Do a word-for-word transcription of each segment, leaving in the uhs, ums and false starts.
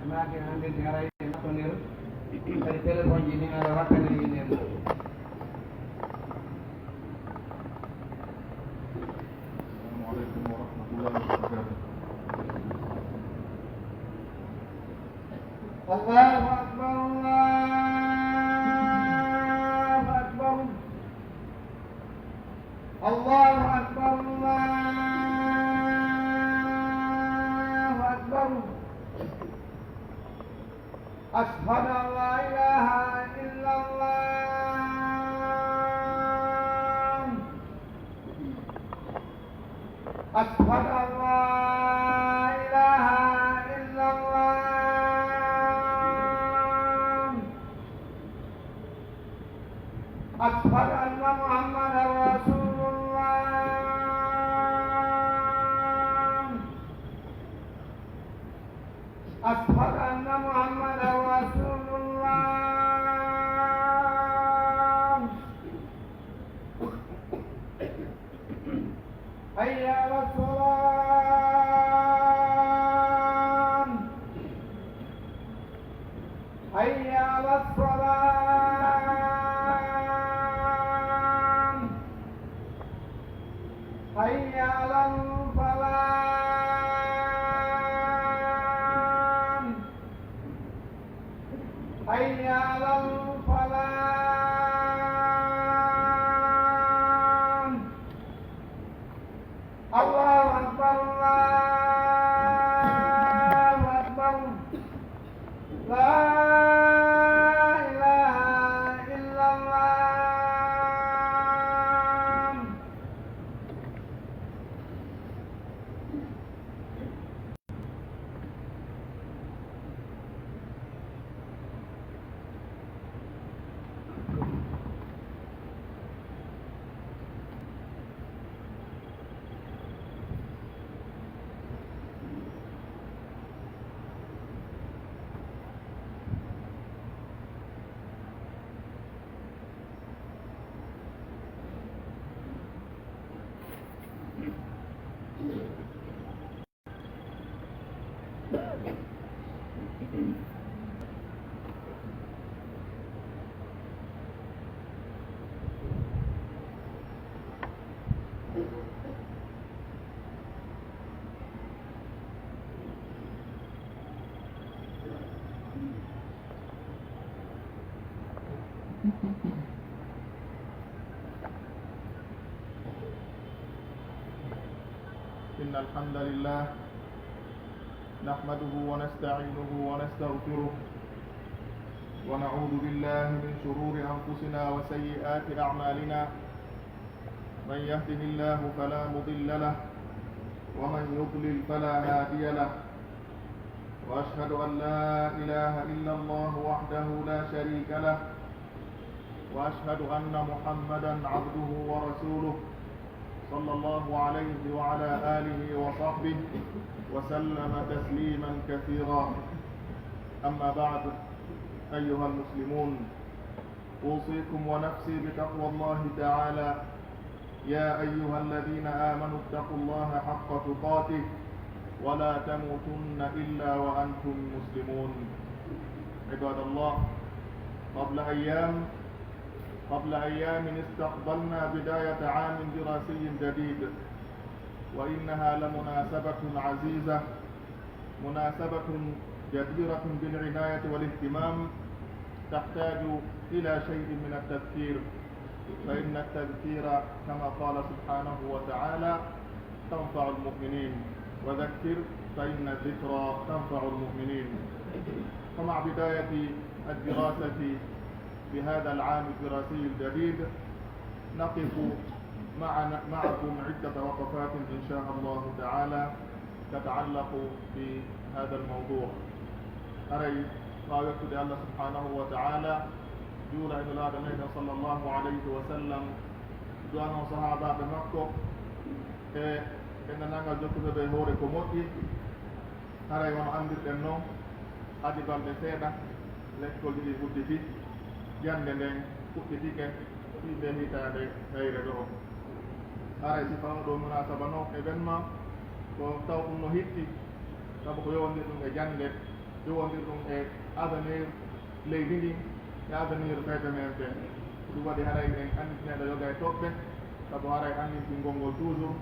Maaki hannde si haray en nattondir, kadi téléphone ji ɗin aɗa wakkati ɗin en. Assalamu alaikum wa rahmatullahi wa barakatuh. الله أكبر، الله أكبر. الله أكبر، الله أكبر. أشهد أن لا إله إلا الله. أشهد أن لا إله إلا الله. أشهد أن محمدا رسول الله. أشهد أن محمدا رسول الله. حي على الصلاة. حي على الصلاة. حي على الفلاح. حي على الفلاح. الله أكبر، الله أكبر. لا إله إلا الله. إن الحمد لله نحمده ونستعينه ونستغفره، ونعوذ بالله من شرور أنفسنا وسيئات أعمالنا. من يهده الله فلا مضل له، ومن يضلل فلا هادي له. وأشهد أن لا إله إلا الله وحده لا شريك له، وأشهد أن محمدا عبده ورسوله، صلى الله عليه وعلى آله وصحبه وسلم تسليما كثيرا. أما بعد، أيها المسلمون، أوصيكم ونفسي بتقوى الله تعالى. يا أيها الذين آمنوا اتقوا الله حق تقاته ولا تموتن إلا وأنتم مسلمون. عباد الله، قبل أيام، قبل أيام استقبلنا بداية عام دراسي جديد، وإنها لمناسبة عزيزة، مناسبة جديرة بالعناية والاهتمام، تحتاج إلى شيء من التذكير، فإن التذكير كما قال سبحانه وتعالى تنفع المؤمنين، وذكر فإن الذكرى تنفع المؤمنين. ومع بداية الدراسة بهذا العام الدراسي الجديد، نقف معنا، معكم عدة وقفات إن شاء الله تعالى تتعلق بهذا الموضوع. Haray ɓaawo yettude Allah subhanahu wa ta'ala, juula e Nulaaɗo meɗen sallallahu alayhi wa sallam, du'ano sahaabaaɓe makko e denndaangal jokkuɓe e hoore ko moƴƴi. Haray wano anndirɗen non, adii balɗe seeɗa, lekkolji ɗin udditi, jannde nden fuɗɗitike fii ndee hitaande heyre ɗoo. Haray sifa oo ɗoo munaasaba non, événement, ko taw ɗum no hitti, sabu ko yowondiri ɗum e jannde Ɗum wondir ɗum e avenir leydi ndi e avenir ɓeyde men ɓe. Ko ɗum waɗi haray en annditineɗo yoga e toɓɓe, sabu haray anndintingol ngol toujours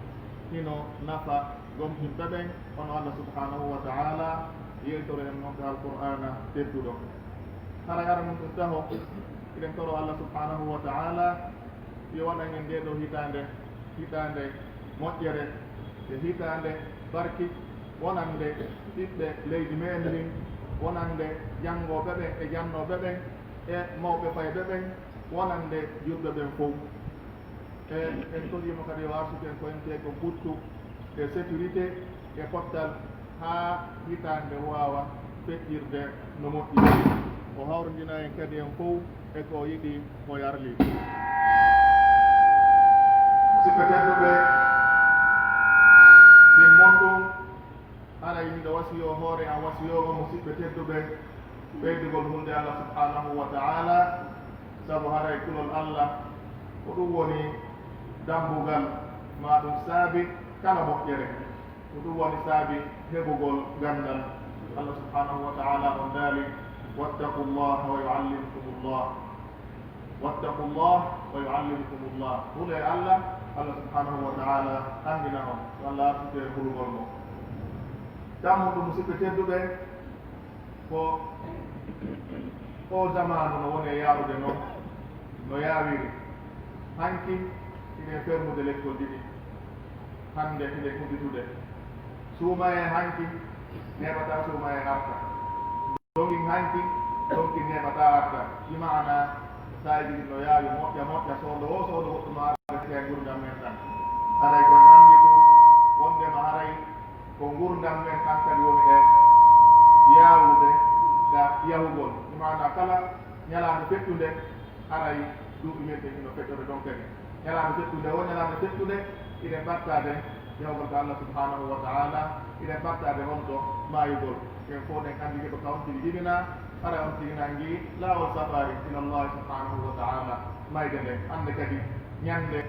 hino nafa gomɗinɓe ɓen, hono Allah subhanahu wa ta'ala yewtoro en noon ka Alqur'aana tedduɗo. Haray ara mun ɗum taho, eɗen toro Allah subhanahu wa ta'ala yo waɗan en ndee ɗoo hitaande, hitaande moƴƴere, e hitaande barki, wonande ɓiɓɓe leydi men ndin, wonande janngooɓe ɓen e jannooɓe ɓen e mawɓe fayɓe ɓen, wonande julɓe ɓen fow. E en toriima kadi yo arsude en ko ente ko ɓuttu e sécurité e pottal haa hitaande waawa feƴƴirde no moƴƴi. O hawrindina en kadi en fow e ko o yiɗi, o yarli. Musidɓe tedduɓe, ɗin mon ɗum, haray miɗo wasiyoo hoore am, wasiyoo on musidɓe tedduɓe, ɓeydugol hulde Allah subhanahu wa ta'ala, sabu haray kulol Allah ko ɗum woni dambugal, ma ɗum saabi kala moƴƴere. Ko ɗum woni saabi heɓugol ganndal. Allah subhanahu wa ta'ala on daali, "Wattaqu llaha wa yu'allimkumu llah." "Wattaqu llah wa yu'allimkumu llah." Hulee Allah, Allah subhanahu wa ta'ala anndina on. Yo Allah arsude hulugol mo. Tammu ɗum, musidɓe tedduɓe, ko o zamaanu no woni e yaarude noon, no yaawiri. Hanki hiɗen fermude lekkol ɗiɗi, hannde hiɗen udditude. Suumayee hanki neeɓataa suumayee arta. Dongin hanki, dongin neeɓataa arta. Ɗi maana saaji ɗin no yaawi moƴƴa moƴƴa, soodo o soodo woɗɗuno arde e ngurndan men ɗan. Haray ko en anndi tun wondema haray ko ngurndan men ɗan kadi woni e yaawude ka yahugol. Ɗi maana kala ñalaande feƴƴunde, haray duuɓi men ɗin hino feƴƴorde ɗon kadi. Ñalaande feƴƴunde o ñalaande feƴƴunde, hiɗen ɓattaade yahugol ka Allah subhanahu wa ta'ala, hiɗen ɓattaade honto maayugol. En fow ɗen anndi ko ka on tigi jibinaa, haray on tigi nangi laawol safaari ila Allah subhanahu wa ta'ala. Mayde nden, hannde kadi ñande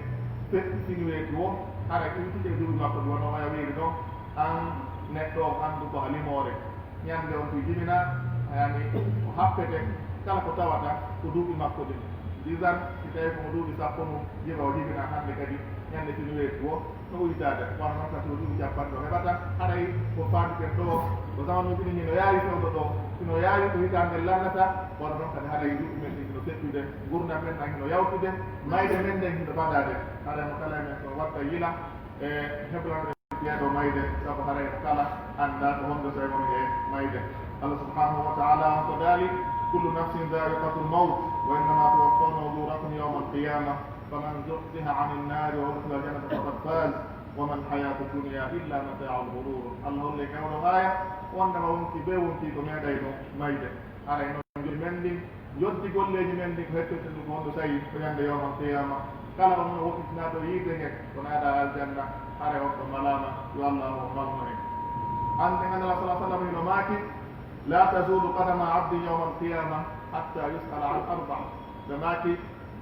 feƴƴi fini weeti wo, haray iwtide e duuɓi makko ɗi wano oya wiiri ɗon, an neɗɗo on anndu ko a limoore. Ñande on tigi jibinaa, a yani ko happete kala ko tawata ko duuɓi makko ɗin. Disan, si tawi ko mo duuɓi sappo mum, jiba o jibinaa hannde kadi, ñande fini weeti wo, no uytaade. Kono noon kadi o duuɓi cappanɗe o heɓata, haray ko faamiten ɗo, ko zamanuuji ɗin hino yaawi fewndo ɗo, hino yaawi ko hitaande lannata, kono noon kadi haray duuɓi men ɗin hino feƴƴude, ngurndan men ɗan hino yawtude, mayde men nden hino ɓadaade. Haray mo kala e men ko watta yila e heblande jeeɗo mayde, sabu haray mo kala anndaa ko honɗo tawi woni e mayde. Allah subhanahu wa ta'ala on ko daali, "Kullu nafsin dha'iqatul mawt, wa innama tuwaffawna ujurakum yawmal qiyamah, faman zuhziha anin nari wa udkhila al jannata faqad faz, wa mal hayatud dunya illa mata'ul ghurur." Allah holli e oɗo aaya, wondema wonki be wonki ko meeɗayno mayde. Haray noon, joni men ndin, yoddi golleeji men ɗin ko hettoyten ɗum ko honɗo tawi ko ñande yawmal qiyama. Kala on no woɗɗitinaaɗo yiite nge, ko naada aljanna, haray on ɗo malaama, yo Allah o malno en. An ɓe ngannduɗaa sallallahu alaihi wasallam hino maaki, "La tazulu qadama abdin yawmal qiyama hatta yus'ala an arba." Ɓe maaki,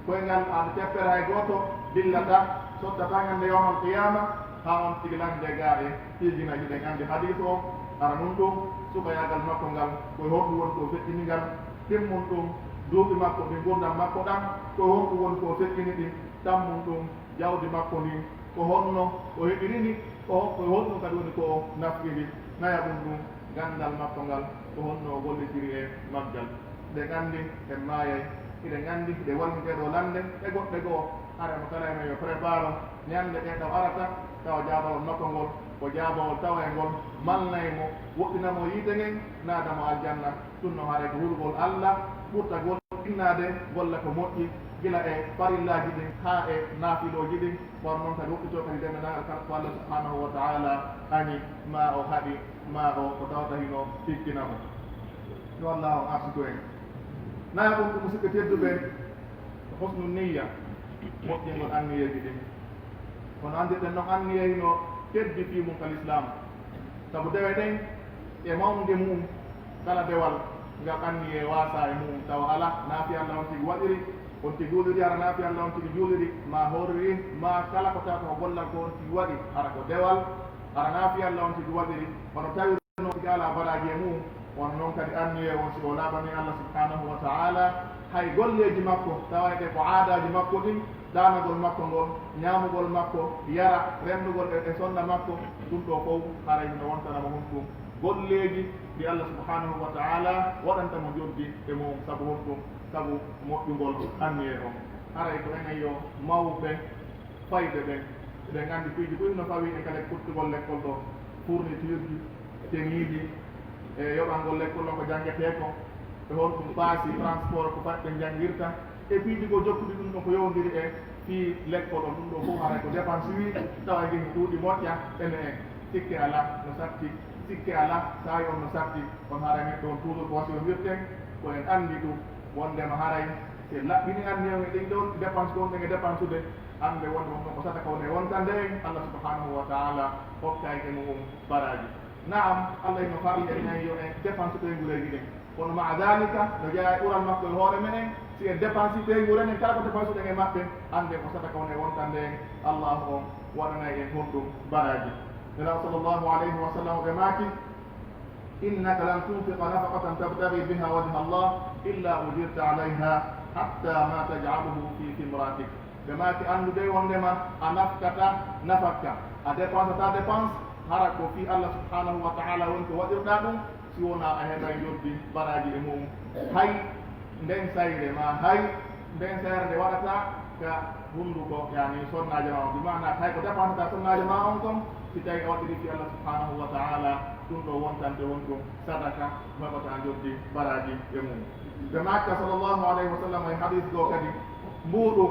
koyngal an teppere hay gooto dillataa, sottataa ñande yawmal qiyama, haa on tigi lande gaa e piiji nayi. Hiɗen anndi hadiis o, ara nun ɗum, sukayaagal makko ngal, ko e honɗum woni ko feƴƴini ngal, ɗimmun ɗum, duuɓi makko ɗin, ngurndan makko ɗan, ko e honɗum woni ko feƴƴini ɗin, tammun ɗum, jawdi makko ndin, ko honno o heɓiri ndi, ko, ko e honɗum kadi woni ko o nafqiri, nayaɓun ɗum, ganndal makko ngal, ko honno o gollitiri e maggal. Hiɗen anndi en maayay, hiɗen anndi hiɗen wallini ɗee ɗoo lande e goɗɗe goo. Hara mo kala e men yo préparo ñande ɗee ɗoo arata, tawa jaabawol makko ngol ko jaabawol tawayngol, malnay mo, woɗɗina mo yiite ngen, naada mo aljanna. Ɗum no haray ko hulugol Allah ɓurtagol innaade golla ko moƴƴi, gila e farillaaji ɗin haa e naafilooji ɗin. Kono noon kadi woɗɗitoo kadi denndaangal kala ko Allah subhanahu wa ta'ala ani, ma o haɗi, ma o ko tawata hino tikkina mo. Yo Allah on arsuku en. Nayaɓun ko musidɓe tedduɓe, ko husnu niyya, moƴƴingol anniyeeji ɗin. Kono anndirɗen noon anniya hino teddi fii mum ka Lislaam. Sabu dewe ɗen e mawnde mum, kala dewal ngal anniyee waasaa e mum, tawa alaa, naafi Allah on tigi waɗiri, on tigi juuliri, hara naafi Allah on tigi juuliri, maa horriri, maa kala ko tawata ko gollal ko on tigi waɗi, hara ko dewal, hara naafi Allah on tigi waɗiri, kono tawi no tigi alaa baraaji e mum, Kono noon kadi anniyee on, si o laaɓanii Allah subhanahu wa ta'ala, hay golleeji makko tawayɗe ko aadaaji makko ɗin, ɗaanagol makko ngol, ñaamugol makko, yara, renndugol e, e sonna makko, ɗum ɗo fof haray hino wontana mo honɗum golleeji ɗi Allah subhanahu wa ta'ala waɗanta mo njoddi e mum. Sabu honɗum? Sabu moƴƴugol anniyee on. Haray ko enen yo mawɓe fayɓe ɓen. Eɗen anndi piiji ɓuri no fawii e kala kuttugol lekkol ɗo, fourniture ji, tenue ji, e yoɓangol lekkol ɗon ko janngetee ko, e honɗum paasi, transport, ko fayɓe ɓen janngirta, e piiji goo jokkuɗi ɗum ɗon ko yowondiri e fii lekkol on. Ɗum ɗo fof haray ko dépense wii, tawa e ngehi ɗuuɗi moƴƴa, ene en. Sikke alaa no satti, sikke alaa, saa'i on no satti, kono haray neɗɗo on toujours ko wasiyo mbirten, ko en anndi ɗum, wondema haray si en laɓɓini anniye on e ɗin ɗon dépense ko wonɗen e dépensude, annde wonde on ɗon ko sadaka woni e wontande en, Allah subhanahu wa ta'ala hokkay e mu'um baraaji. Naam, Allah hino farli en en yo en dépense ɓeyngureeji ɗin. Kono ma'a dhalika, no jeyaa e ɓural makko e hoore meɗen, si en dépense ɓeynguure nden, kala ko dépensuɗen e maɓɓe, annde ko sadaka woni e wontande en, Allah on waɗanay en honɗum baraaji. Nelaaɗo sallallahu alayhi wa sallam ɓe maaki, إنك لن تنفق نفقة تبتغي بها وجه الله إلا أجرت عليها حتى ما تجعله في في امرأتك. Ɓe maaki, anndu dey wondema a nafkata nafakka, a dépensata dépense, hara ko fii Allah subhanahu wa ta'ala woni ko waɗirɗaa ɗum, si wonaa a heɓay njoddi baraaji e mu'um. Hay nden sayre maa, hay nden sayre nde waɗataa ka hunnduko, yani, sonnaajo maa on. Bi maana, hay ko dépensata sonnaajo maa on kon, si tawi a waɗiri fii Allah subhanahu wa ta'ala, ɗum ɗo wontante wonɗum sadaka, mo heɓata njoddi baraaji e mum. Ɓe maakta sallallahu alayhi wa sallam e hadis goo kadi, mbuuɗu,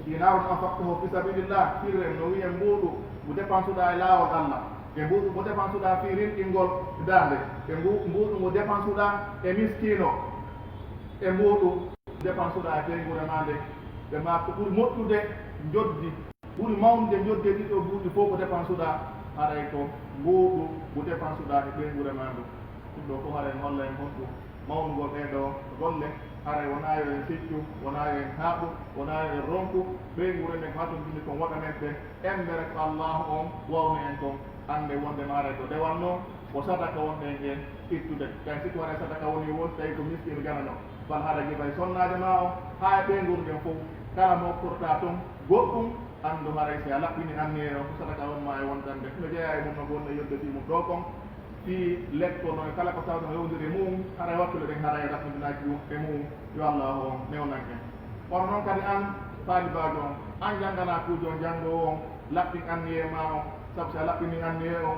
دينار أنفقته في سبيل الله, firren no wi'en mbuuɗu mo dépensuɗaa e laawol Allah, e mbuuɗu mo dépensuɗaa fii rinɗingol daande, e mbu-, mbuuɗu mo dépensuɗaa e miskiino, e mbuuɗu dépensuɗaa e ɓeynguure maa nde. Ɓe maaki ko ɓuri moƴƴude njoddi, ɓuri mawnude njoddi e ɗiɗo mbuuɗi fof ko dépensuɗaa, haray ko mbuuɗu mo dépensuɗaa e ɓeynguure maa ndu. Ɗum ɗo fof haray no holla en honɗum mawnugol ɗee ɗoo golle. Haray wonaa yo en feccu, wonaa yo en haaɓu, wonaa yo en ronku ɓeynguure nden ko hatonjini kon waɗanen ɓe embere ko Allah on wawni en kon. Annde wondema haray ko dewal non, ko sadaka wonɗen e ittude. Kay si ko haray sadaka woni won, tawi ko miskiino janano, bal haray gibay sonnaajo maa on, haa e ɓeynguure nden fof, kala mo okkortaa ton goɗɗum, anndu haray si a laɓɓini anniyee on, ko sadaka on maa e wontande. No jeyaa e mum no gonnoo yodde fii mum ɗoo kon, fii lekkol non e kala ko tawata no yowndiri e mu'um, haray wakkilo ɗen haray raɓɓindinaaki ɗum e mu'um. Yo Allah on newnan en. Kono non kadi an taalibaajo on, an jannganaa kuujo on, janngoowo on, laɓɓin anniyee maa on, sabu si a laɓɓinii anniyee on,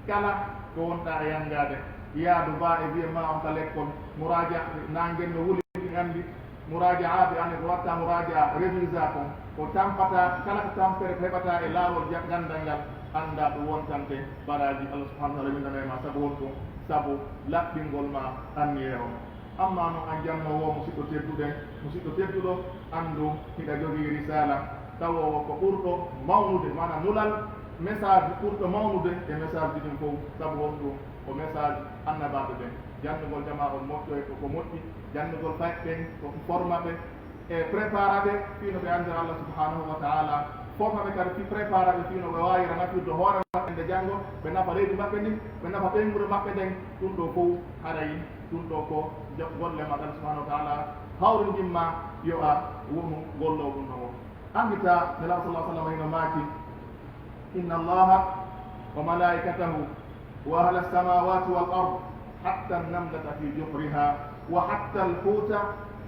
kala ko wonɗaa e yanngaade, yaadu baa e biye maa on ka lekkol, muraaja, naangen no wuli, ɗi anndi, muraaja'aaɓe an, ko watta muraaja'aa, révisa kon, ko tampataa, kala ko tampere ko heɓataa e laawol ja-, ganndal ngal, anndaa ɗum wontante baraaji. Allah subhanahu wa ta'ala winndana e maa sabu honɗum? Sabu laɓɓingol maa anniyee on. Ammaa non an jannoowo, musiɗɗo tedduɗe, musiɗɗo tedduɗo, anndu hiɗa jogii risaala tawoowo ko ɓurɗo mawnude, maanaa nulal, message ɓurɗo mawnude e message ji ɗin fof. Sabu honɗum? Ko message annabaaɓe ɓen. Jannugol jamaa on moƴƴoy ko, ko moƴƴi, jannugol fayɓe ɓen ko forma ɓe, e prépara ɓe fii no ɓe anndira Allah subhanahu wa ta'ala, forma ɓe kadi fii prépara ɓe fii no ɓe waawira nafirde hoore maɓɓe nde janngo, ɓe nafa leydi maɓɓe ndin, ɓe nafa ɓeynguure maɓɓe nden. Ɗum ɗoo fof haray ɗum ɗoo ko jo-, golle ma Allah subhanahu wa ta'ala hawrindin ma yo a wonu golloowo ɗum ɗoo. Anndita Nelaaɗo sallallahu alaihi wasallam hino maaki, إن الله وملائكته وأهل السماوات والأرض حتى النملة في جحرها وحتى الحوت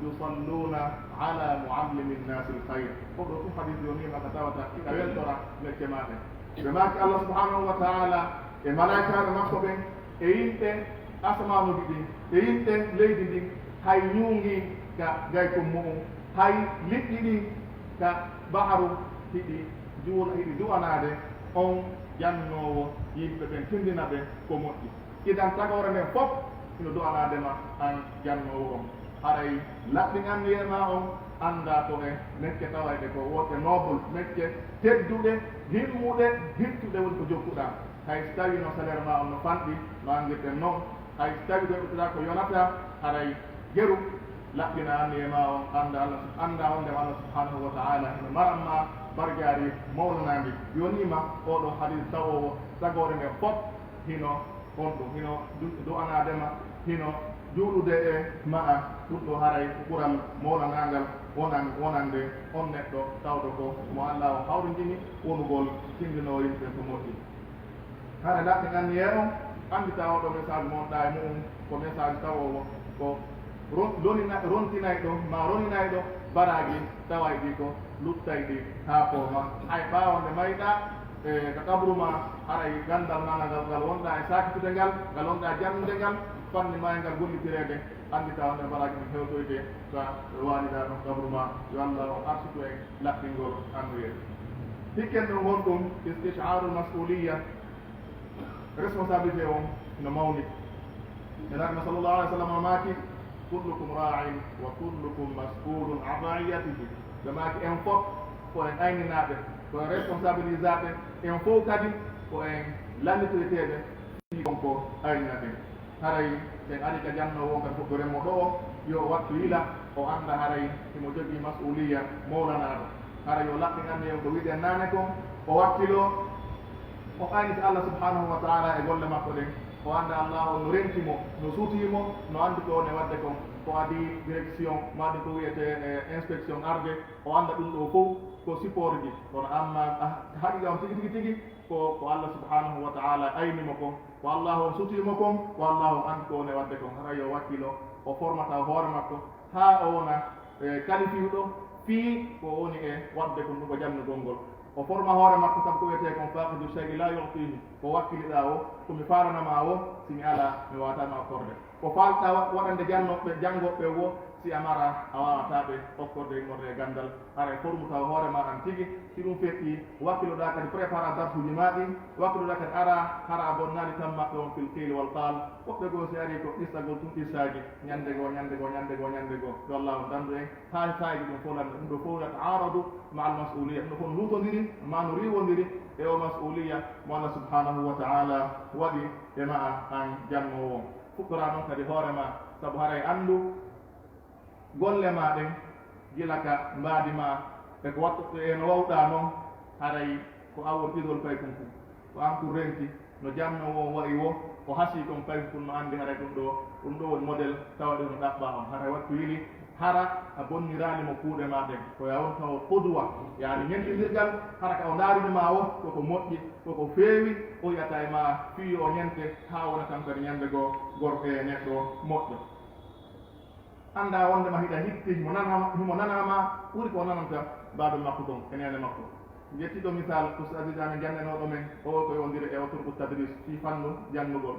يصلون على معلم الناس الخير. Ko ɗoo ɗum hadis yonii ma ka tawata hiɗa weltora lecce maaɗa. Ɓe maaki Allah subhanahu wa ta'ala e malaa'ikaaɓe makko ɓen, e yimɓe asamaanuuji ɗin, e yimɓe leydi ndin, hay ñuungi ka gaykon mu'um, hay liɗɗi ɗin ka baharu hiɗi juula, hiɗi du'anaade on jannoowo yimɓe ɓen, tinndina ɓe ko moƴƴi. Idan tagoore nden fof hino du'anaade ma an jannoowo on. Haray laɓɓin anniyee maa on, anndaa ko e mecce tawayɗe ko wonɗe noble, mecce tedduɗe, himmuɗe, hittuɗe woni ko jokkuɗaa. Hay si tawii no salaire maa on no fanɗi, no anndirɗen non, hay si tawii ɗoyɗotoɗaa ko yonataa, haray yeru, laɓɓinaa anniyee maa on, annda Allah, anndaa wonde Allah subhanahu wa ta'ala hino maran ma barjaari mawlanaandi. Yonii ma oo ɗoo hadis tawoowo tagoore nden fof hino On ɗum hino du-, du'anaade ma, hino juulude e ma'a. Ɗum ɗo haray ko ɓural mawlanaangal wonan-, wonande on neɗɗo tawɗo ko mo Alla o hawrindini wonugol tindinoo yimɓe ko moƴƴi. Hara laɓɓinanniyee on, anndita oo ɗo message mo wonɗaa e mu'un ko message tawoowo ko ron-, lonina-, rontinayɗo maa roninayɗo baraaji tawayɗi ko luttayɗi haa pooma. Hay ɓaawo nde mayɗaa, e ka qabru maa, haray ganndal maa ngal, ngal wonɗaa e saakitude ngal, ngal wonɗaa janngude ngal, fanni maa e ngal gollitireede, anndita on e baraaji ɗin hewtoyde ka waaliɗaa ɗon qabru maa. Yo Alla on arsuku en laɓɓingol annduyeede. Hikken ɗum won ɗum istish'arul mas'uliyya, responsabilité on no mawni. Nelaaɗo sallallahu alaihi wasallam maaki, "Kullukum ra'in wa kullukum mas'ulun an ra'iyatihi." Ɓe maaki en fof ko en ayninaaɓe, ko en responsabilisaaɓe, en fof kadi ko en lannitoyteeɓe fii kon ko ayninaɗen. Haray en ari ka jannoowo on kadi fuɗɗoren mo ɗoo, yo o wattu yila, o annda haray himo jogii mas'uliyya mawlanaaɗo. Haray yo laɓɓinannde on ko wi'ɗen naane kon, o wakkiloo, o aynita Allah subhanahu wa ta'ala e golle makko ɗen. O annda Allah on no renti mo, no suutii mo, no anndi ko woni waɗde kon, ko adii direction, maa ɗum ko wi'etee, eh, inspection arde, o annda ɗum ɗoo fof ko support ji. Kono amma, ah, haqiqa on tigi, tigi, tigi, ko, ko Allah subhanahu wa ta'ala ayni mo kon, ko Allah on suutii mo kon, ko Allah on anndi ko woni waɗde kon. Haray yo wakkilo, o formata hoore makko, haa o wona, eh, qualifiuɗo fii ko woni e waɗde kon, ɗum ko jannugol ngol. O forma hoore makko, sabu ko wiyetee kon faaqidu shay'i laa yu'tiihi, ko wakkiliɗaa o, ko mi faalana maa o, si mi alaa, mi waawataa ma okkorde. Ko faalɗaa wa-, waɗande jannoɓe, janngooɓe wo, si a maraa, a waawataa ɓe okkorde immorde e ganndal. Haray formu taw hoore maa an tigi, si ɗum feƴƴii, wakkiloɗaa kadi préparer darsuuji maa ɗin, wakkiloɗaa kadi araa, hara a bonnaali tan maɓɓe on fil qiili wal qaal. Woɓɓe goo si arii ko qissagol tun qissaaji, ñannde goo, ñannde goo, ñannde goo, ñannde goo. Yo Allah on dandu en, haa faayiida ɗum fof lannda. Ɗum ɗoo fof yata'aaradu ma'al mas'uuliyya. Ɗum ɗoo fof no luutondiri, maa no riiwondiri e o mas'uuliyya mo Allah subhanahu wa ta'ala waɗi e ma'a an jannoowo on. Fuɗɗoraa noon kadi hoore maa, sabu haray anndu golle maa ɗen, gila ka mbaadi maa, e ko wattu, e no wawɗaa noon, haray ko an woni idol paykun kun. Ko an kun renti, no jannoowo on wa'i wo, o hasii kon paykun kun no anndi haray ɗum ɗoo, ɗum ɗoo woni modèle tawaaɗo no ɗaɓɓaa on. Haray wattu yili, hara a bonniraali mo kuuɗe maa ɗen. Ko yo a won taw qudwa, yaani ñentindirgal, hara ka o ndaarini maa wo, ko ko moƴƴi, ko ko feewi, o yi'ata e maa fii yo o ñente, haa wona tan kadi ñannde goo gorko e neɗɗo moƴƴo. Anndaa wonndema hiɗa hitti, himo nanaa, himo nanaa ma ɓuri ko o nananta baaba makko kon e neene makko. Ƴettiiɗo misal, Ustaz Aziz amen jannganooɗo men, o ko e wondire e o turku tadris fii fannu janngugol.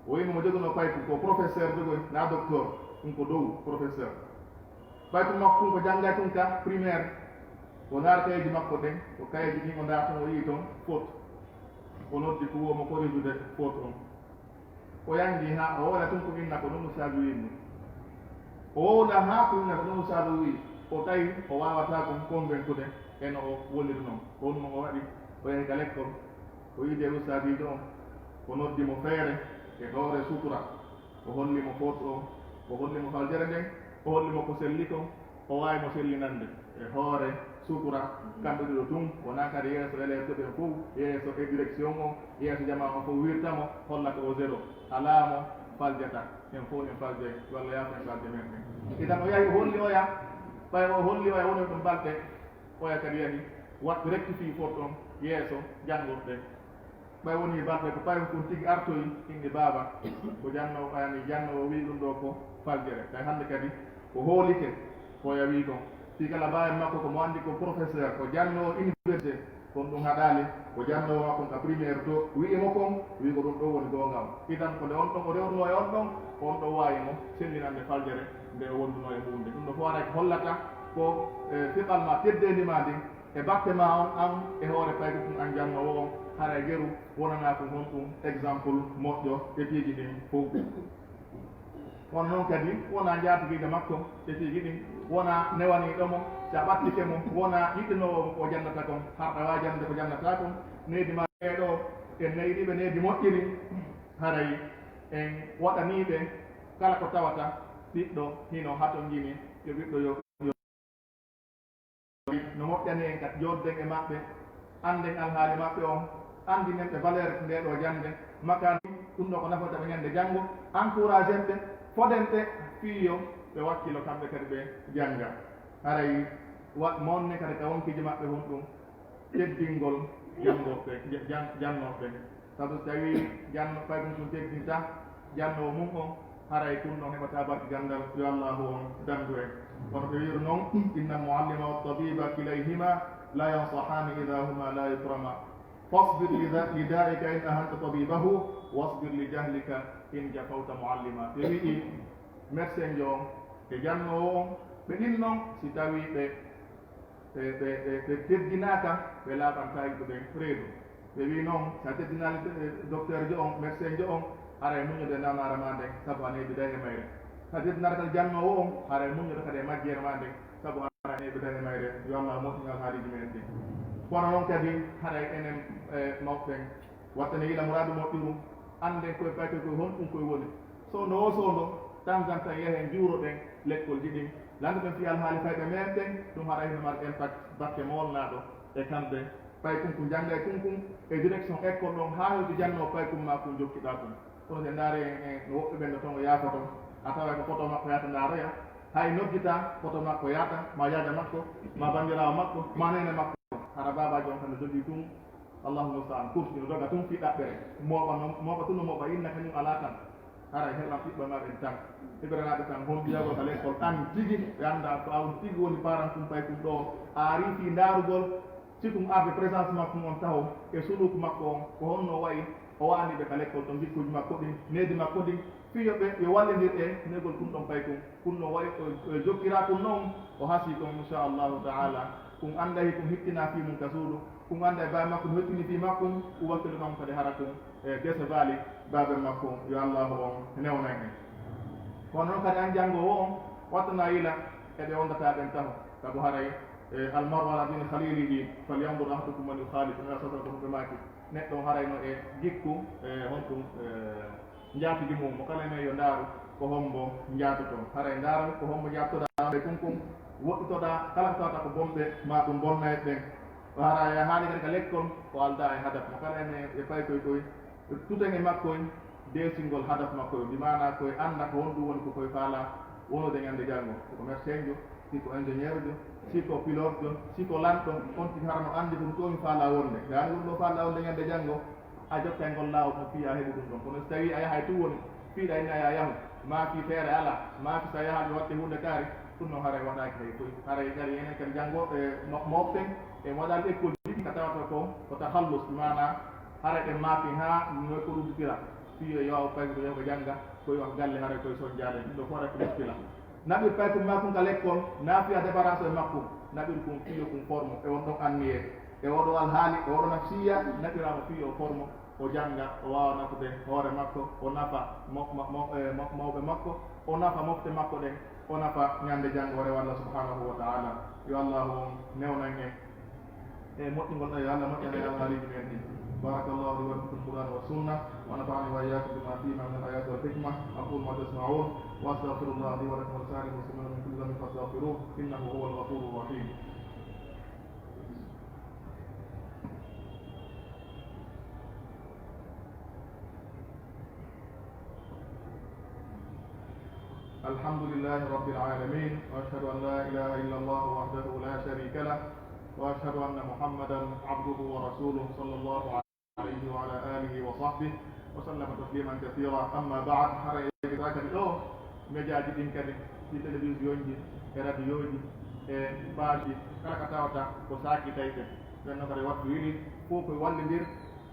O wi'no mo jogonoo payku ko professeur jogoy, naa docteur, ɗum ko dow professeur. Payku makko kun ko janngay tun ka primaire, o ndaara kayeeji makko ɗen, ko kayeeji ɗin o ndaara ton, o yi'i ton faute. O noddi ko wo mo corrijude faute on. O yanngi haa o wowla tun ko inna ko ɗum ustaadu wi'noo. O wowla haa ko inna ko ɗum ustaadu wi'i. O tawi o waawataa kon konventude e no o woniri non. Ko ɗum o waɗi, o yahi ka lekkol. O yiidi e ustaadiijo on. O noddi mo feere e hoore sutura. O holli mo faute on. O holli mo faljere nden. O holli mo ko selli kon. O waawi mo sellinande e hoore sutura, kamɓe ɗiɗo tun, wonaa kadi yeeso élève ɓen fow, yeeso e direction o, yeeso jamaa on fow wirta mo, holla ko o zéro. Alaa mo faljata, en fow en faljay, walla yaafo en falje men ɗen. Idan o yahi o holli oya, ɓay o holli oya woni ɗum balɗe, oya kadi yahi, wat rectifie faute on yeeso janngorɗe. Ɓay wonii balɗe ko paykun kun tigi artoyi, inni baaba, ko jannoowo, yani jannoowo wi'i ɗum ɗoo ko faljere. Tawi hannde kadi ko hoolike ko o wi'i kon. Fii kala baawen makko ko mo anndi ko professeur, ko jannoowo université, kono ɗum haɗaali, ko jannoowo makko ka primaire to, wi'i mo kon, wi'i ko ɗum ɗoo woni goonga on. Idan ko nde on ɗon o rewruno e on ɗon, ko on ɗon waawi mo sellinande faljere nde o wondunoo e mu'un nde. Ɗum ɗoo fof haray ko hollata ko, eh, fiqal maa teddeendi maa ndin, e batte maa on, an e hoore payɗo ɗum an jannoowo on, haray geru wonanaa ko honɗum exemple moƴƴo e piiji ɗin fow. Kono noon kadi wonaa njaatigiijo makko e piiji ɗin, wonaa newaniiɗo mo, si a ɓattike mo, wonaa yiɗinoowo mo ko o jannata kon, harɗa waawi jannde ko jannataa kon, needi maa ɓee ɗoo, en neyɗii ɓe needi moƴƴiri, haray en waɗanii ɓe kala ko tawata ɓiɗɗo hino hatonjini, yo ɓiɗɗo yo no moƴƴani en kadi jooɗden e maɓɓe, annden alhaali maɓɓe on, anndinen ɓe valeur ndee ɗoo jannde, makaan Ɗum ɗo ko nafata ɓe ñande janngo, encouragen ɓe, foden ɓe, fii yo ɓe wakkilo kamɓe kadi ɓe jannga. Haray wa-, mawne kadi ka wonkiiji maɓɓe honɗum teddingol janngooɓe, ja-, jan-, jannooɓe. Sabu so tawii janno-, paykun kun teddinta jannoowo mum on, haray kun ɗon heɓataa barke ganndal, yo Allaahu on danndu en. Kono ɓe wiiri non, "Inna al-muallima wa tabiba kilayhima la yansahaani idha huma la yukrama." "Fasbir li da-, li da'ika in ahanta tabibahu, wasbir li jahlika in jafawta muallima." Ɓe wi'i, médecin jo on e jannoowo on, ɓe ɗin non, si tawii ɓe, ɓe, ɓe, ɓe, ɓe teddinaaka, ɓe laaɓantaa yimɓe ɓen reedu. Ɓe wi'i non, si a teddinaali, eh, docteur jo on, médecin jo on, haray muññude nanaara maa nden, sabu a neeɓiday e mayre. Si a teddinaali kadi jannoowo on, haray muññude kadi e majjeere maa nden, sabu a neeɓiday e mayre. Yo Allah moƴƴin alhaaliiji men ɗin. Kono non kadi, haray enen, eh, mawɓe ɓen, wattane yila muraadu moƴƴuru, annden koye paykun koye honɗum koye woni. Soondo o soondo, temps en temps yahen njuuroɗen lekkolji ɗin, lanndoɗen fii alhaali fayɓe men ɓen, ɗum haray hino mari impact batte mawlnaaɗo e kamɓe. Paykun kun jannga e kun kun e direction école ɗon haa hewti janno paykun maa kun jokkiɗaa kun. Kono si en ndaari en, en no woɓɓe ɓen no ton o yaafoto, a taway ko poto makko yaata ndaaroya, hay nodditaa poto makko yaata, ma jaaja makko, ma banndiraawo makko, ma neene makko. Hara baabaajo on tan no jogii tun, Allahu musta'an, kursi no doga tun fii ɗaɓɓere. Mooɓa no, mooɓa tun no mooɓa inna kañum alaa tan. Haray heɓan ɓiɓɓe maɓɓe tan. Hiberanaaɓe tan hombiyagol ka lekkol an tigi, ɓe annda ko an tigi woni paran kun paykun ɗo. A arii fii ndaarugol, si kun arde présence makko on taho, e suluuku makko on, ko honno wa'i, o wa'ani ɓe ka lekkol ton, jikkuuji makko ɗin, needi makko ɗin, fii yo ɓe, yo wallindir e negol kun ɗon paykun. Kun no wa'i, o, o jokkiraa kun non, o hasii kon, insha Allahu ta'ala. Kun annday kun hittinaa fii mun ka suudu, kun annday baay makko no hittini fii makkun, kun wakkilo kan kadi hara kun, e, dese baali baaben makko, yo Allahu on newnan en. Kono non kadi an janngoowo on, wattanaa yila e ɓe wondataa ɓen taho, sabu haray, e, "Al mar'u ala dini khalilihi, falyanzur ahadukum man yukhalil", ɗum e sosal ko ɗum ɓe maaki. Neɗɗo on haray no e jikku, e, honɗum, e, njaatigi mum, mo kala e men yo ndaaru ko hombo njaatoto. Haray ndaaru ko hombo njaatotoɗaa, ɓe kun kun woɗɗitoɗaa, kala ko tawata ko bonɓe, maa ɗum bonnay ɓen. Haray a haali kadi ka lekkol, ko aldaa e hadaf. Mo kala e men e paykoy koy, tuten e makkoy, deesingol hadaf makkoy, bi maanaa koy annda ko honɗum woni ko koy faalaa wonude ñande janngo. Si ko médecin jo, si ko ingénieur jo, si ko pilote jo, si ko lanɗo, on tigi hara no anndi ko ɗum ɗo mi faalaa wonde. Yaani ɗum ɗo faalaa wonde ñande janngo, a jokkay ngol laawol ɗum fii a heɓu ɗum ɗon. Kono si tawii a yahay tun woni, fii ɗa inni a yaha yahu, maa fii feere alaa, maa fii so a yahaali waɗde huunde kaari, ɗum noon haray waɗaaki hay koy. Haray kadi enen kadi janngooɓe mo-, moften e waɗal école ji ɗi ka tawata ko, ko takhallus, maanaa haray ɗen maafi haa noy ko rudditira. Fii yo yahu pay ko yahu ko jannga, koye on galle haray koye son jaalen. Ɗum ɗo fof haray ko muskila. Naɓir paykun maa kun ka lekkol, naa fii a débarrasse e makkun, naɓir kun fii yo kun formo, e on ɗon anniyee, e oo ɗoo alhaali, e oo ɗoo nafsiyya, naɓiraa mo fii yo formo, o jannga, o waawa nafude hoore makko, o nafa mo-, mo-, mo-, e mo-, mawɓe makko, o nafa mofte makko ɗen, o nafa ñande janngo, o rewa Allah subhanahu wa ta'ala. Yo Allah on newnan en. E moƴƴingol ɗo, yo Allah moƴƴan en alhaaliiji men ɗin. بارك الله لي ولكم في القرآن والسنة، ونفعني وإياكم بما فيهما من الآيات والحكمة. أقول ما تسمعون، وأستغفر الله لي ولكم ولسائر المسلمين من كل ذنب فاستغفروه، إنه هو الغفور الرحيم. الحمد لله رب العالمين، وأشهد أن لا إله إلا الله وحده لا شريك له، وأشهد أن محمدا عبده ورسوله، صلى الله عليه وعلى آله وصحبه وسلم تسليما كثيرا. أما بعد، hara e ɓe kadi ɗo, médiaji ɗin kadi, ɗi télévision ji, e radioji, e page ji, kala ka tawata ko saakitayɓe. Ɓen no kadi wattu yiɗi, fof ko wallindir,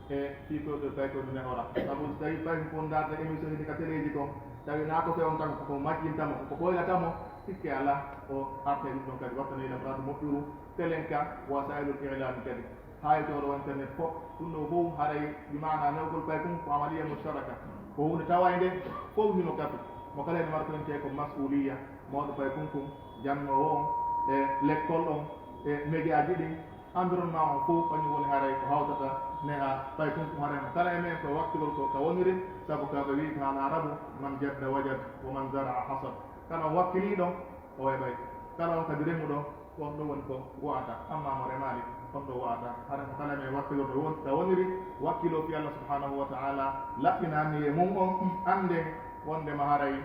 e fii ko ɓe paykoy ɗum e ora. Sabu so tawii pay ko ndaarde émission ji ka téléji kon, tawi naa ko feewon tan ko majjinta mo, ko ɓoylata mo, sikke alaa, o arta e ɗum ɗon kadi wattana ila muraadu moƴƴuru, telen ka, wasailul i'lam kadi. Haa e tooɗo internet fof, ɗum ɗo fof haray bi maana newgol paykun ko amaliya mushtaraka. Ko huunde tawaynde, fof hino kafi. Mo kala ene wartoyntee ko mas'uliya, mawɗo paykun kun, jannoowo on, e lekkol on, e médiaji ɗin, environnement on fof, kañum woni haray ko hawtata neha paykun kun. Haray mo kala e men ko wakkilol ko ka woniri, sabu ka ɓe wi'i ka haala Arabu, "Man jadda wajad, wa man zara'a hasad." Kala on wakkiliiɗo, o heɓay. Kala on kadi remuɗo, ko on ɗo woni ko wa'ata. Amma mo remaali, On ɗo wa'ata, hara mo kala men wakkilorɗo won-, ka woniri, wakkilo fi Allah subhanahu wa ta'ala, laɓɓinani e mum on, annde wonde ma haray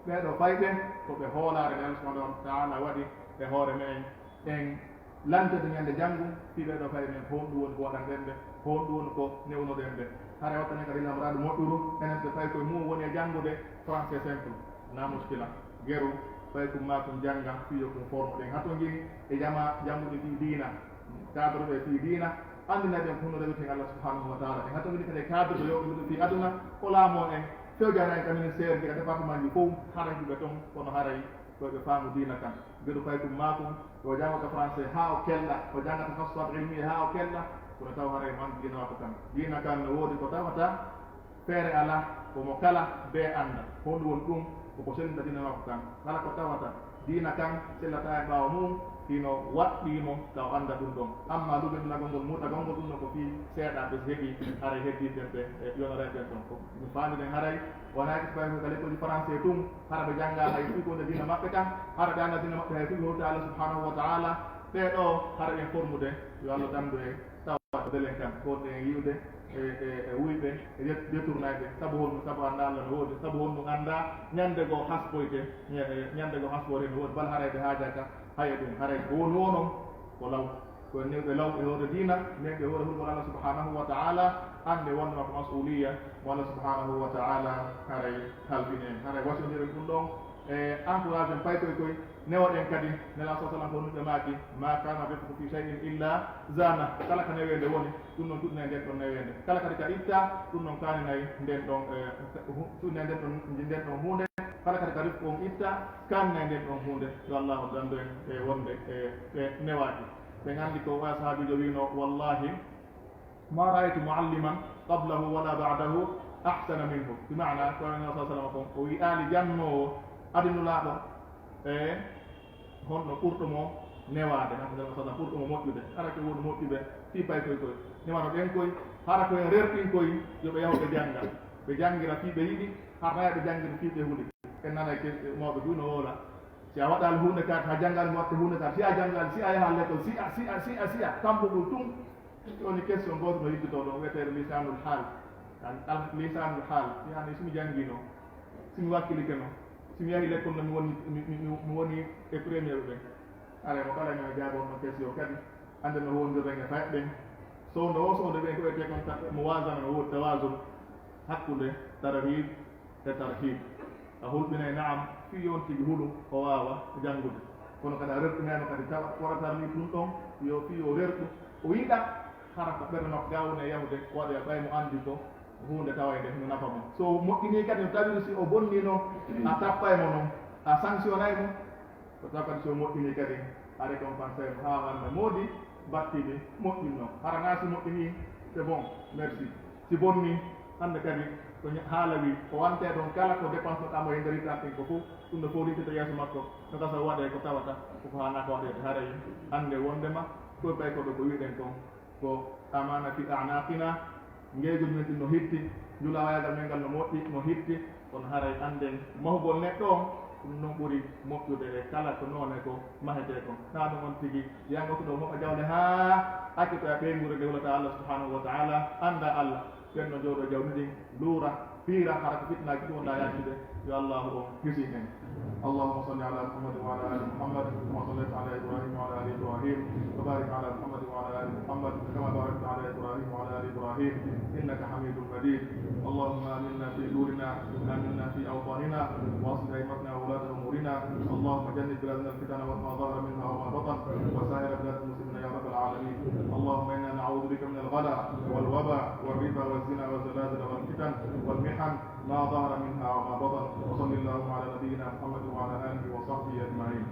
ɓee ɗo fayɓe ko ɓe hoolaare nde Allah subhanahu wa ta'ala waɗi e hoore men, en lantete ñande janngo, fii ɓee ɗo fayɓe men, ko honɗum woni ko waɗanɗen ɓe, ko honɗum woni ko newnuɗen ɓe. Hara wattanen kadi lamraɗo moƴƴuru, enen ɓe fay koye mum woni e janngude français simple, na muskila. Geru, fay kum maa kum jannga, fii yo kum formo ɗen. Hato ngini e jama janngude fii diina, cadre ɓe fii diina, anndina ɓen ko honno reweten Allah subhanahu wa ta'ala. En hato ngini kadi cadre ɓe yo ɗum fii aduna, ko laamoo en, fewjana en ka ministère ji, ka département ji fof, hara juɓe ton, kono haray ko ɓe faamu diina kan. Geru fay kum maa kum, o jannga ka français haa o kelɗa, o jannga takhassusat ilmiya haa o kelɗa, kono taw haray mo anndi diina makko kan. Diina kan no woodi ko tawata feere alaa, ko mo kala bee annda. Honɗum woni ɗum? Ko ko sellinta diina makko kan. Kala ko tawata diina kan sellataa e ɓaawo mum, hino waɗɗii mo ka o annda ɗum ɗon. Amma luɓendinagol ngol, murtagol ngol, ɗum ɗon ko fii seeɗaaɓe si heɓii, haray heddiiɓe ɓen ɓe, e, yonoreeɓe ɓen ɗon. Ko ɗum faamiɗen haray, wonaa ko fawi ko ka lekkolji français tun, hara ɓe janngaa hay fii ko woni diina maɓɓe kan, hara ɓe anndaa diina maɓɓe hay fii ko woni Allah subhanahu wa ta'ala. Ɓee ɗoo, hara ɓen formude, yo Allah dandu en, tawa ko delen kan, ko wonɗen e yi'ude, e, e, e wuyɓe, e det-, détournayɓe. Sabu honɗum? Sabu anndaa Allah no woodi. Sabu honɗum anndaa? Ñande goo hasboyte, ña-, e, ñande goo hasboyte no woodi. Bal haray ɓe haajaaka hay e ɗum. Haray ko woni woo non ko law. Ko newɓe law e hoore diina, newɓe hoore hulɓol Allah subhanahu wa ta'ala, annde wonde ma ko mas'uliya mo Allah subhanahu wa ta'ala haray halfini en. Haray wasiyondiren ɗum ɗon, e, encourage en pay koy koy, newoɗen kadi, Nelaaɗo sallallahu alaihi wasallam ko honɗum ɓe maaki, "Ma kana rifqu fi shay'in illa zana." Kala ka neweende woni, ɗum ɗon tuɗɗinay nden ɗon neweende. Kala kadi ka itta, ɗum ɗon kaaninay nden ɗon, e, hu-, tuɗɗinay nden ɗon, nden ɗon huunde. Kala kadi ka rifqu on itta, kaaninay nden ɗon huunde. Yo Allah dandu en e wonde e, e newaaki. Ɓen anndi ko o sahaabiijo wiino, "Wallahi, ma ra'aytu mu'alliman qablahu wala ba'dahu ahsana minhu." Bi maana, ko Nabi sallallahu alaihi wasallam kon, o wi'aali jannoowo adi Nulaaɗo, e honno ɓurɗo mo newaade, Nabi sallallahu alaihi wasallam ɓurɗo mo moƴƴude. Hara ko woni moƴƴuɓe fii pay koy koy. Newano ɓen koy, hara ko en rerɗin koy, yo ɓe yahu ɓe jannga. Ɓe janngira fii ɓe yiɗi, hara ɓe janngira fii ɓe huli. En nanay ke-, mawɓe buy no woola. Si a waɗaali huunde kaat, a janngaali mo waɗde huunde kaat, si a janngaali, si a yaha l'école, si a, si a, si a, si a, tambugol tun. Woni question gooto no yidduto ɗon, wi'eteeɗo lisaanul haal. An, al, lisaanul haal, yani si mi janngiino, si mi wakkilike no, si mi yahi l'école no mi woni, mi, mi, mi, mi woni e premier ɓe. Aray mo kala men o jaabo on question kadi, annde no wondirren e fayɓe ɓen. Sowndo o, sowndo ɓen ko wi'etee kon ta-, muwazana no woodi, tawazun, hakkunde targhib e tarhib. A hulɓinay, na'am, fii yo on tigi hulu, o waawa janngude. Kono kadi a rerɗinayno kadi tawa waratar ni ɗum ɗon, yo fii yo rerɗu, o yiɗa hara ko ɓernde makko ga woni e yahude, waɗoya ɓay mo anndi ko huunde tawaynde no nafa mo. So moƴƴinii kadi no tawiri si o bonnino, a tappay mo non, a sanctionnay mo, ko taw kadi si o moƴƴinii kadi, a récompensé mo haa o annda moodi battiɗi moƴƴinno. Hara naa si moƴƴinii, c'est bon, merci. Si bonnii, hannde kadi ko ña-, haala wi, o wante ɗon kala ko dépense no ɗamo e nder yiɗanɗen ko fof, ɗum no fof littito yeeso makko, no gasa o waɗe ko tawata ko ko haanaa ko waɗeede. Haray annde wondema ko pay ko ɗo ko wiɗen kon, ko amaana fi a'naqina, ngeegol men ɗin no hitti, njulaawayagal men ngal no moƴƴi, no hitti, kono haray annden mahugol neɗɗo on, ɗum non ɓuri moƴƴude e kala ko noone ko mahetee kon. Naa ɗum on tigi, yangotuɗo moɓa jawle haa accitoya ɓeynguure nde hulata Allah subhanahu wa ta'ala, annda Allah, ɓen no jooɗo jawdi ɗin, luura, fiira, hara ko fitnaaji ɗum wonɗa yaacude, yo Allahu on hisi en. اللهم صل على محمد وعلى آل محمد كما صليت على إبراهيم وعلى آل إبراهيم، وبارك على محمد وعلى آل محمد كما باركت على إبراهيم وعلى آل إبراهيم إنك حميد مجيد. اللهم آمنا في دورنا، آمنا في أوطاننا، وأصلح أئمتنا وولاة أمورنا. اللهم جنب بلادنا الفتن وما ظهر منها وما بطن، وسائر بلاد المسلمين يا رب العالمين. اللهم إنا نعوذ بك من الغلا والوبا والربا والزنا والزلازل والفتن والمحن ما ظهر منها وما بطن. وصل اللهم على نبينا محمد وعلى آله وصحبه أجمعين.